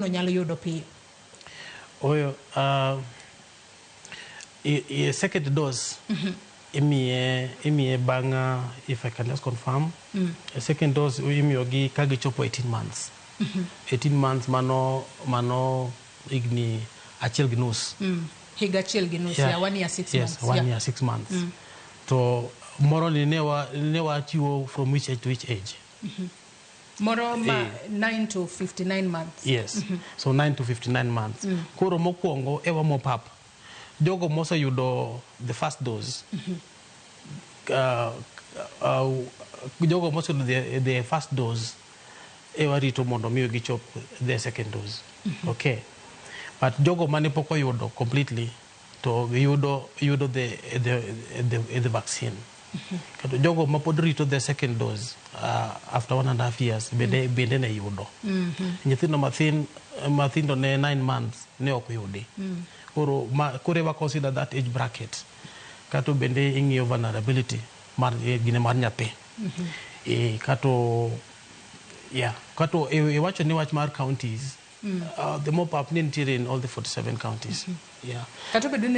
Nyalo yudo piyo. Oyo, second dose imiye bang', if I can just confirm, a second dose imiyogi ka gichopo 18 months. 18 months, mano higni 1.5. Higa 1.5. Yeah, one year 6 months. One year 6 months. To moro ni ne wachiwo from which age to which age? Moro ma 9 to 59 months. Yes, so 9 to 59 months. Koro mokwongo e wa mop up jogo moseyudo the first dose, jogo moseyudo the first dose e warito mondo miyo gichop the second dose, okay? But jogo mane pok oyudo completely to yudo the vaccine, kendo jogo ma pod rito the second dose after 1.5 years bende ne yudo. Nyithindo mathin mathindo ne 9 months ne ok yudi. Koro ma, koro wa consider that age bracket, kato bende ing'iyo vulnerability mar gine mar nyathi e, kato yeah, kato iwacho ni wach mar counties, the mop up ne nitiere in all the 47 counties, yeah. Kata obedo ni